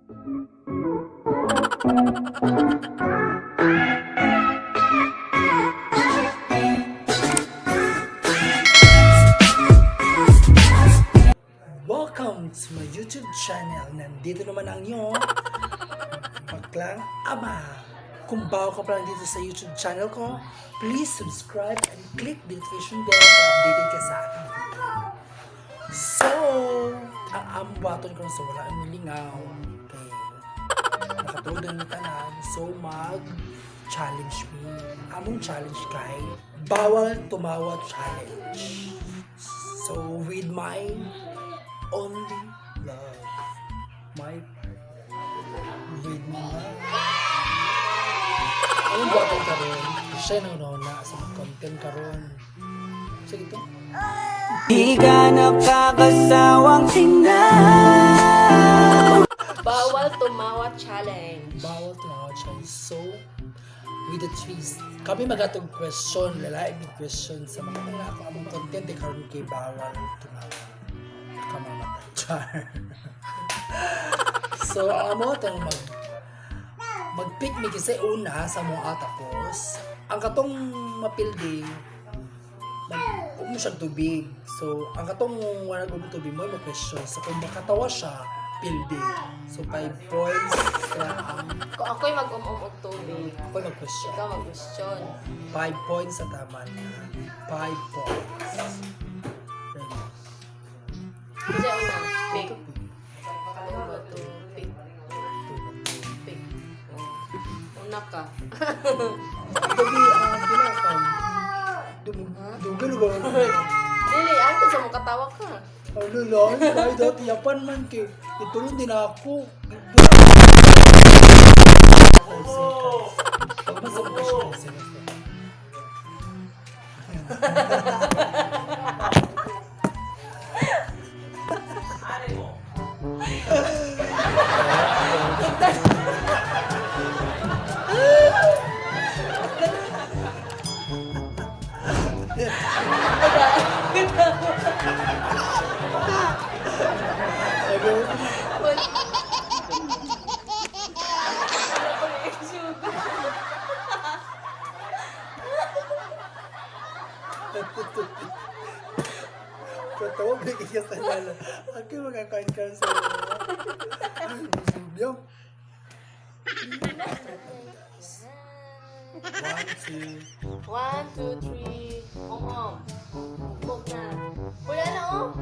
Welcome to my YouTube channel. Nandito naman ang iyong Baklang Ama. Kung bago ka pa lang dito sa YouTube channel ko, please subscribe and click the notification bell para updated ka sa aking video. So, ang ambaton ko sa wala ang lingaw. Okay. Nakatulog na ng tanan. So, mag-challenge me. Among challenge kay Bawal Tumawa Challenge. So, with my only love, my partner, with my love. Anong buhaton karon? Siya nang na sa content karon. Sige to. Di ka nakakasawang tingnan. Bawal tumawa challenge. Bawal tumawa challenge. So, with a twist. Kami magatong question, lalaki may question sa mga mga ako among content eh, karon kay bawal tumawa. Kamamatay. Char. So, ang amo itong mag-pick mi kasi una sa mga tapos ang katong mapildi mag mo siya tubig. So, ang katong wala mo tubig mo mo question. So, kung makatawa siya, pildi. So, 5 points sa ang Kung ako'y mag-umum og tubig, ako mag-question. ikaw mag-question. 5 points sa tama na. 5 points. Ready? Kasi una, pick. Two, two, pick. Pick. Oh. Una ka. Tabi, ang pila ka. Dugal ba? Dili, ako sa mong katawa ka. Ano lang? Ay, dati yapan man kay. Itulong din ako. 5 seconds. Pag mas mag-question, 5 seconds. Wala. Katawa, bigyan ka sa lala. Ako yung magkakain ka sa lala. Ay, busog yun. One, two. One, two, three. Om-om. Umom na. Wala na, oh.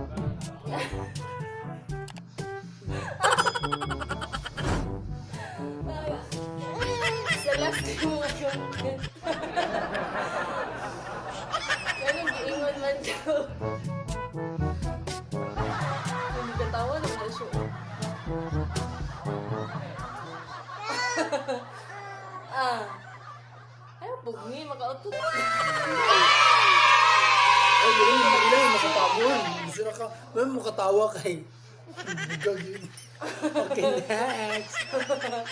Sa last day mo ngayon. Ganun, giingon man siya. Hindi ka tawa naman na siya. Ah. Ay, bugni, makautot. Ay, ilan yung ilan yung makatawa. Sira ka. May makatawa kay. Bigag yun. Okay, next. Okay.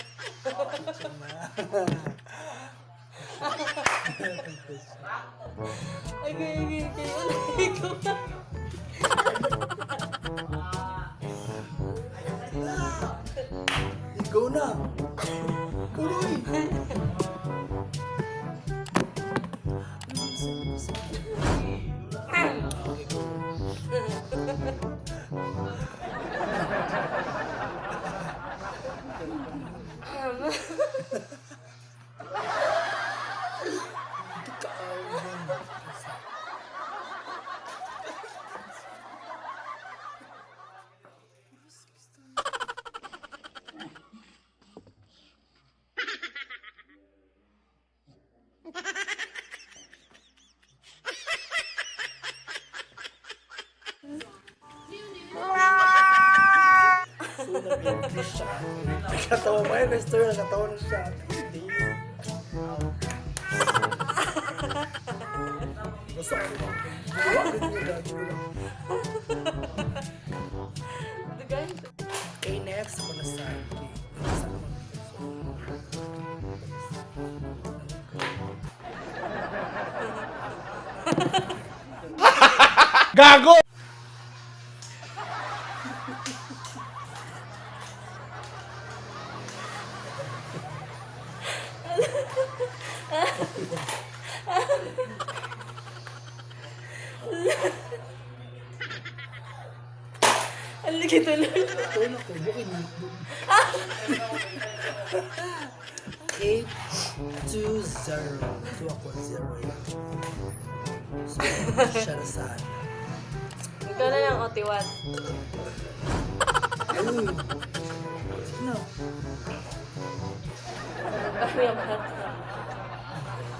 Wala, ikaw na. Ikaw na. Ikaw na eh. Okay, go. Hindi ka awan. So, nag-entry siya. Nakatawa pa yun, Mr. Nakatawa na siya. Hindi. Basta ako. Gawa ko niya, gagawin ko lang. Dugan. Okay, next ako na sa okay. Saan naman? Gago! Ang lagi tuloy. Tulog ko, bukid mo. 8, 2, 0. 2 ako, 0 yan. So, siya na saan. Ikaw na lang, Otiwat. Ayun. No. Ano yung bata?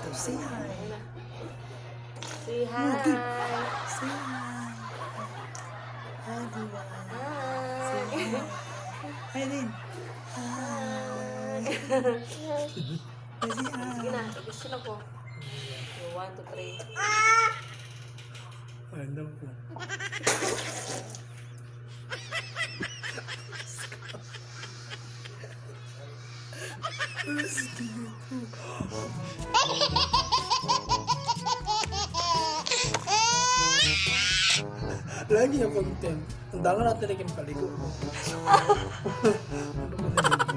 Tapos, say hi. Say hi. Say hi. Hi, everyone. Hi. Hi din. Hi. Say hi. Sige na, gusto na ko. 1, 2, 3. Ano po? Lagi yung content. Ang dami natin naging paligo. Ano ba naligo?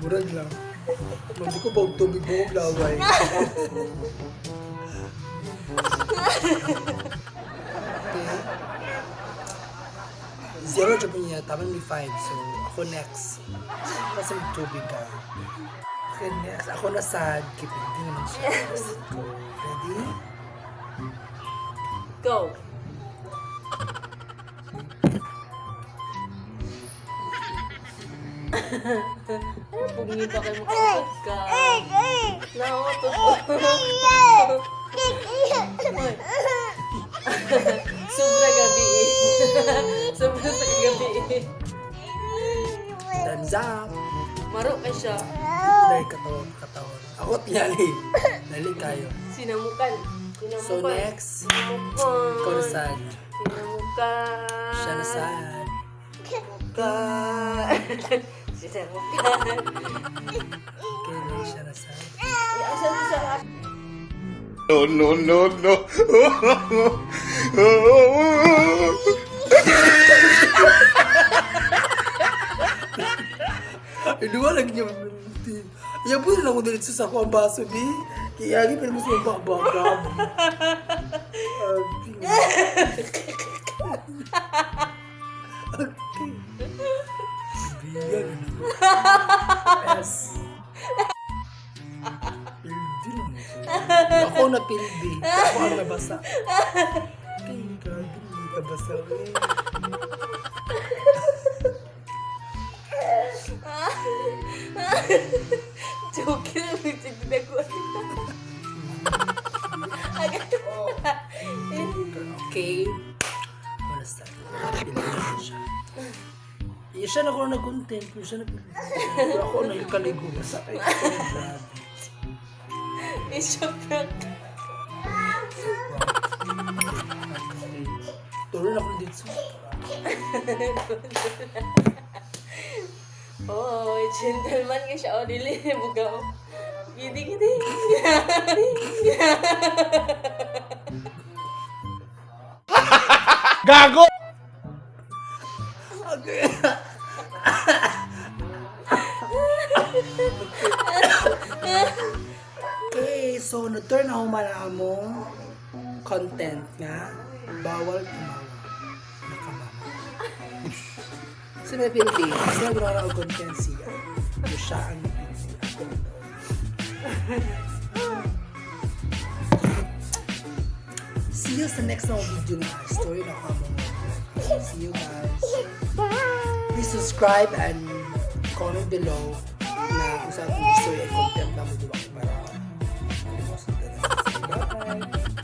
Murag lang. Hindi ko bawag tubig buog laway. Okay. 0 jud niya, tama ni 5. So, ako next. Kasi may tubig ka. Okay, next. Ako na sad. Keep it. Hindi naman siya. Let's go. Ready? Go! Ano pugni ba kayo makaupad ka? No, totoo. Hoy. Sobra gabi eh. Sobra sa gabi eh. Time's up. Maro ka siya. Dahil katawan, katawan. Ako tinali. Dali kayo. Sinamukan. Sinamukan. So next, Sinamukan. ikaw na sad. Sinamukan. Siya na sad. Sinamukan. Sinamukan. Okay, next, siya na sad. Asan siya? No, no, no, no. Iluwa lang niya. Iya po lang ako dito sa ako ang baso, bi. Kaya lagi pero mas mabababa. Okay. Biyan ano. S. Pildi lang ako. Ako na pildi. Ako ang nabasa. Okay, grabe. Hindi ka basa. Eh. Joke lang, nagsigdag ko. Okay. Wala sa Pildi na siya. Iya siya na ako nag-content. Iya siya na Pero ako na yung kaligo. Basta kay Grabe. It's a prank. Tuloy na ako dito. Oh, gentleman ka siya. Oh, dili. Bugaw. Gidi, gidi. Gago! Okay. Okay, so na-turn ako man among content nga bawal tumawa. Nakamama. Sa may pildi, sa ginawa na content siya. So siya ang napildi. Ako ang See you sa next na video na story na ako among. See you guys. Please subscribe and comment below na kung saan gusto yung content na mo diba para. Bye!